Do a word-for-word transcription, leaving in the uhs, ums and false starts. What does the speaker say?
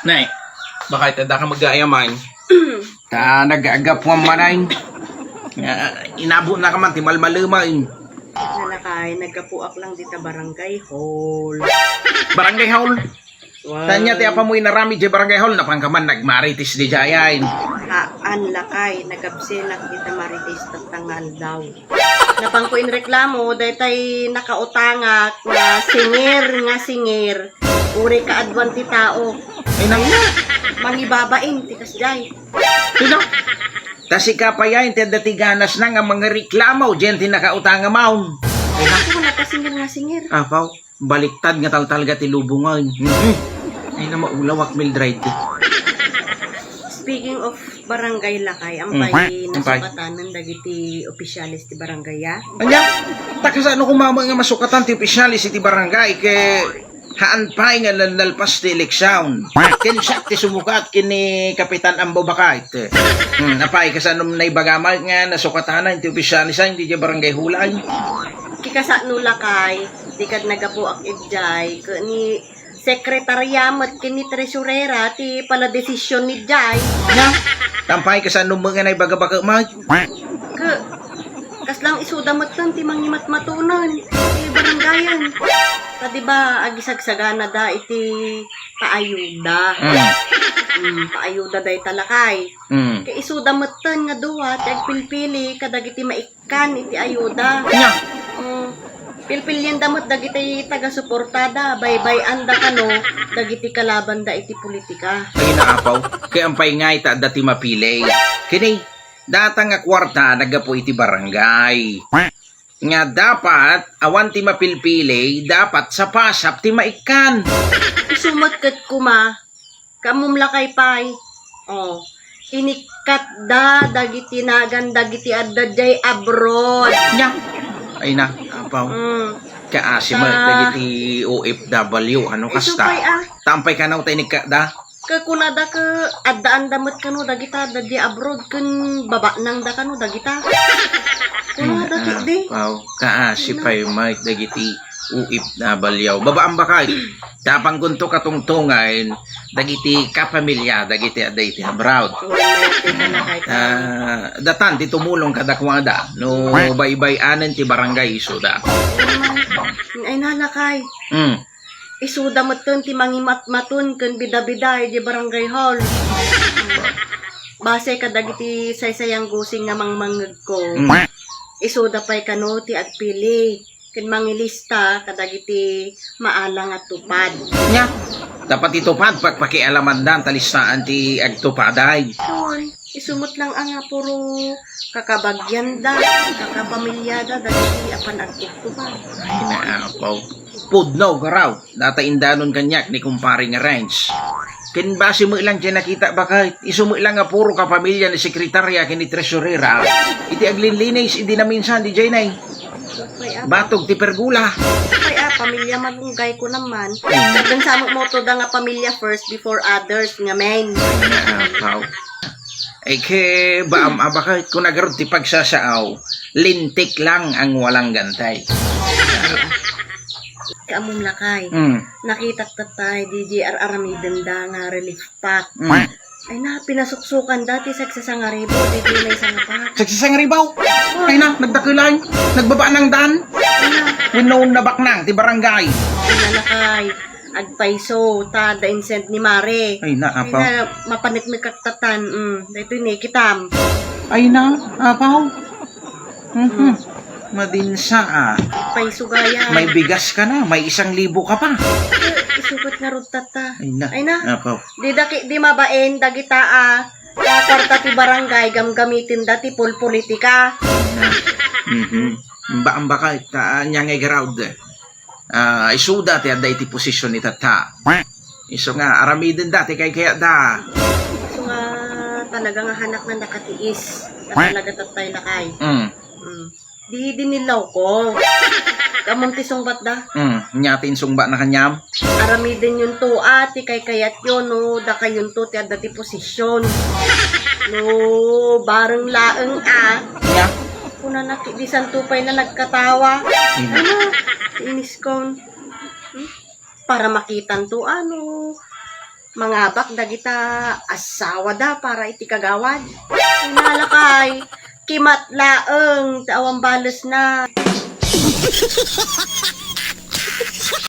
Nay, baka ita da ka mag-aayaman. Ta nagagapuan manay. Ah, inabot na ka man ti malmalumain. Lakay, naggapuak lang dita barangay hall. Barangay hall? Tanya ti apamo inaramid di barangay hall, napan ka man nagmarites di jayain. Haan, lakay, nagabsenak dita marites tatta nga aldaw. Napanko inreklamo, daytay nakautangak nga singir, nga singir. Uri kaaduan ti tao. Ay na, mangibabain ti kasjay. Sino? Ta sika pay ay, ti adda ti ganas na nga mangireklamo, diyan ti nakautang a maun. Ay na. Ako na ta singir nga singir. Apaw, baliktad nga taltalga ti lubongan. Mhm. Ay na, maulawak, Mildred. Speaking of barangay, lakay, ampay Mm, ampay. Nasukatanan dagiti opisyales ti barangay, a? Anya, ta kasano koma nga masukatan ti opisyales iti barangay, ket haan pay nga nalpas ti eleksyon. Ken siak ti sumukat ken ni Kapitan Ambo Bakay. Hmm, apay, kasano naibaga met nga nasukatanan ti opisyales a iti barangay hall a? Ket kasano, lakay, dika naggapuak idiay, ket ni sekretarya met ken ni tresurera ti paladesision idiay. Nya, ta ampay, kasano met nga naibaga-baga met? Ket, kasla isuda metten ti mangimatmatonen ti barangayen. Ta di ba, agisagsaganada iti paayuda. Mm. Mm, paayuda dayta, lakay. Mm. Ket isuda metten nga dua ti agpilpili kadagiti maik- kan iti ayuda. Nya. Mm. Pilpilienda met dagiti tagasuportada, baybay-anda kano dagiti kalabanda iti politika. Ay, naapaw. Kay ampay nga ita adda ti mapili. Kini, data nga kuarta naggapu iti barangay. Nga dapat, awan ti mapilpili, dapat sapasap ti maikkan. Isu met ket kuma, Kammom lakay pay. Oh, inikkatda dagiti nagan dagiti adda diay abroad. Nya. Ay na, apaw. Mm. Kaasi met dagiti O F W, ano kasta? Isu pay, ah. Ta ampay kano ta inikkatda? Ket kunada ket addaanda met kano dagita adda diay abroad ken babanangda kano dagita. Kunada ketdi. Apaw. Kaasi pay met dagiti O F W. Babaam bakay. Tapang kunto katungtungan dagiti kapamilya dagiti adda iti abroad. Ah, datan ti tumulong kadakuada no baybay-anen ti barangay isuda. Ay, nalakay. Mm. Isuda metten ti mangimatmaton ken bidabida iti barangay hall. Base kadagiti saysayanggusin nga mangmangngegko. Mm. Isuda pay kano ti agpili ken mangilista kadagiti maalang a tupad. Nya, dapat ti tupad pagpakialamandan ta listaan ti agtupaday. Isu met lang a nga puro kakabagianda, kakapamilyada dagiti apan agtuptupad. Ay, naapaw. Pudno, garaw. Data indanon kaniak ni kumpare nga Renz. Ken base met lang ti nakita, bakit? Isu met lang nga puro kapamilya ni sekretarya ken ni tresurera. Iti aglinlinis, idi naminsan, di jay nay. Batog ti pergola. Ay, ah, pamilya malunggay ko naman. Sabi sa mo, moto da nga pamilya first before others nga men. Naapaw. Ay, ke, baam, abakit ko nagarod ti pagsasaaw, lintik lang ang walang gantay. Kaamom lakay. Mm. Nakitak tatay, di di ar-aramiden da nga relief pack. Mm. Ay na, pinasuksukan da ti sagsasangaribo, di di may sangapak. Sagsasangaribo? Ay na, nagdakelan, nagbaba nang dan. Ay na. Wenno nabaknang ti barangay. Ay na, lakay. Agpayso, ta adda insent ni Mare. Ay na, apaw. Ay na, mapaneknek ak tatan. Mm, daytoy ni kitam. Ay na, apaw. Mhm. Madinsa, ah. Agpayso gaya. May bigas ka na, may isang libo ka pa. Eh, isukat nga rod tata. Ay na, apaw. Di daki, di mabain, dagita, ah. Ta kwarta ti barangay, gamgamiten da ti polpolitika. Ay na. Mhm. Amba, amba ka, ta, anya nga igaraw, eh. Ah, isuda ti adda iti posisyon ni tata. Isu nga, aramiden da, ti kaykayat da. Isu nga, talaga nga hanak nga nakatiis. Nga talaga tatay lakay. Mm. Mm. Di, dinilaw ko. Kamon ti sungbat da. Mm. Nya ti insungbat na kanyam? Aramiden yun to, ah, ti kaykayat yun, no, da kayon to, ti adda ti posisyon. No, bareng laeng, ah. Nya? Kuna na, di santo pay na nagkatawa. Ina. Ano? Iniskon. Hmm? Para makitan to, ano? Mangabak dagita asawada para iti kagawad. Ay, nalakay, kimat laeng ta awan balesna.